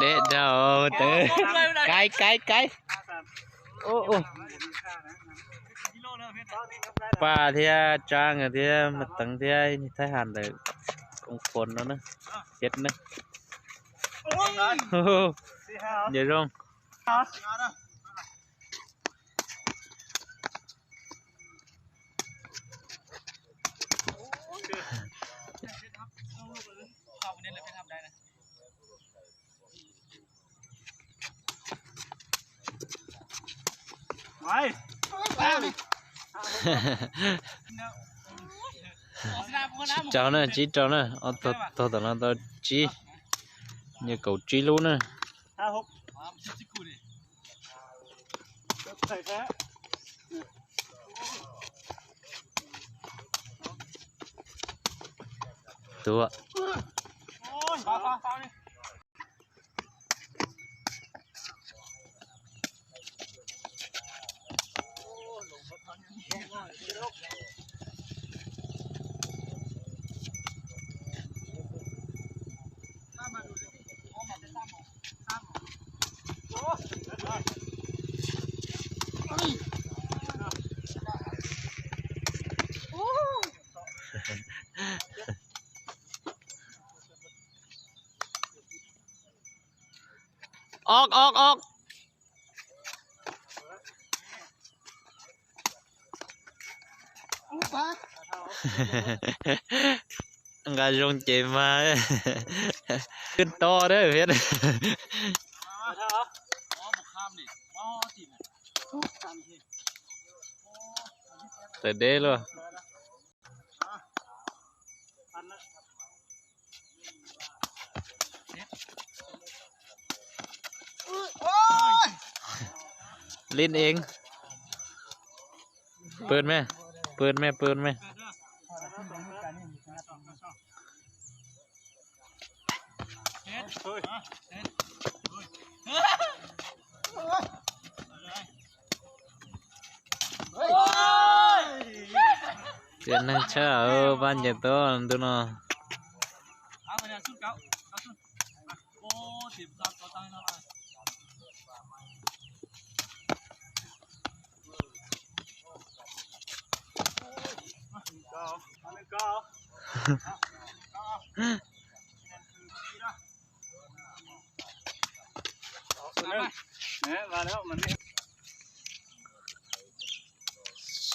Deb dhau, Teev. Kaib, kaib, kaib. Paj thiab Tsab nkawd thiab Maj Teev thiab Thaib Has ntawm koom fon no na. Peb na. Ncaws zoo. Tsib rau na, tsib rau na, ob tog tom no tau tsib, nyuam kaum tsib lub na. Tuaj. Ob, ob, ob. Nqa zoo ces mas. Kub to dab peb. Tawm deb luaj. Lin eev. Pw me, pw me, pw me. Tiam neeg tshaj pab nce tuaj ntu no.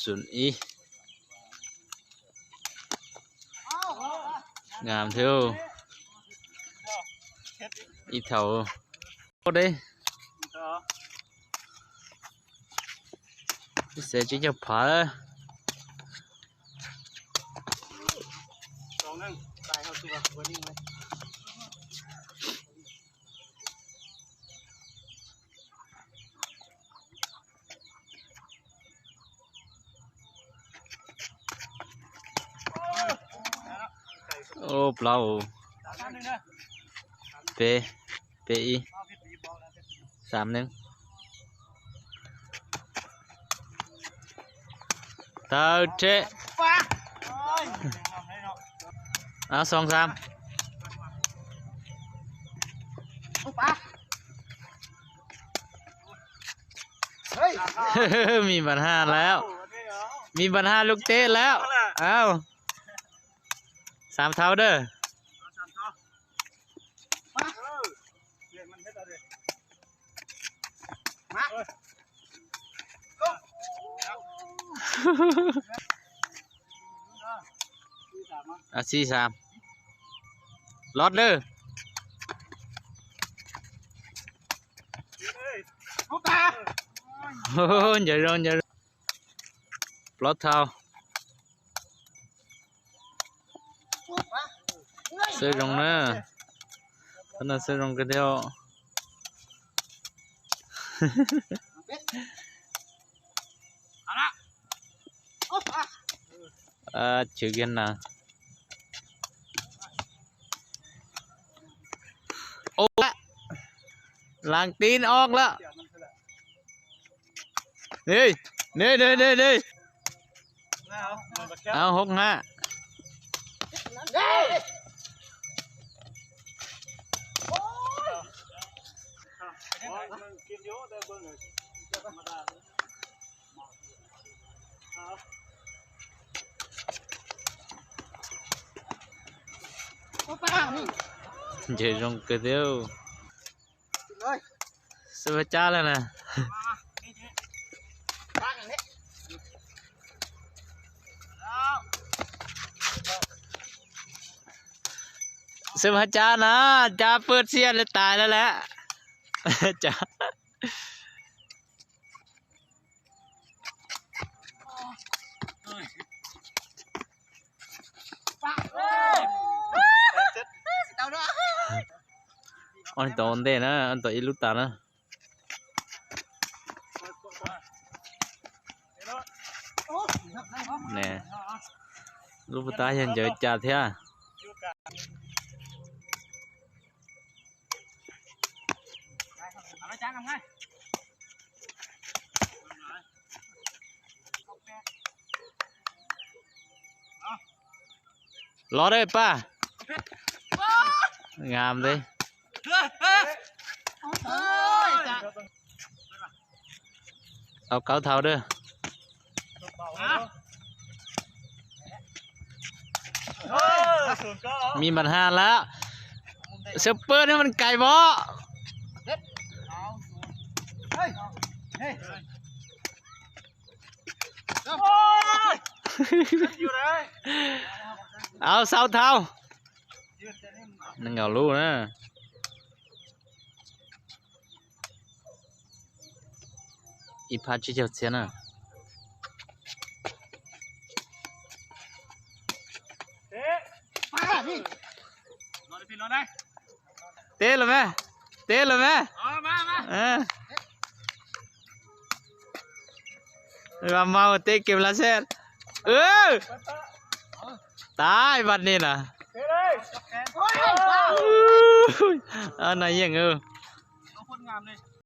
Xoom ib. Ngam thiab. Ib thaum. Ua deb. Ib xev tsib caug phav. Ub, plaub. Peb, peb ib. Xam neeb. Tawm tshem. Áo xanh xanh. Mì bản Hàแล้ว. Mì bản Hà lục tếแล้ว. Áo. Xám tháo đó. Asi sam. Lót lơ. Ncaws zoo, ncaws zoo. Plov thau. Xab zoo na. Qhov no xab zoo kawg thiab. Chwv kiag na. Ua lawm. Làng Tín ong lawm. Đi. Đi, đi, đi, đi. Áo hốc hả. Ntshe zoo kawg thiab. Xwb Phab Cab lawm na. Xwb Phab Cab na, Cab pw xiab li tas lawm lawm. Ob tau ntej na, ob tau ib lub tas na. Lub puas tab yog ncaws cas thiab. Los dawb pab. Ngam ntej. Tau kauv thaum dawb. Mi npam has lawm. Sawv pawg neb mas kais mog. Au, xau thaum. Nees nkaum lub na. Ib phab tsib caug txhiab na. Teb los me, teb los me. Vas mau teb kem las xej. Tab vaj ni na. No yeej.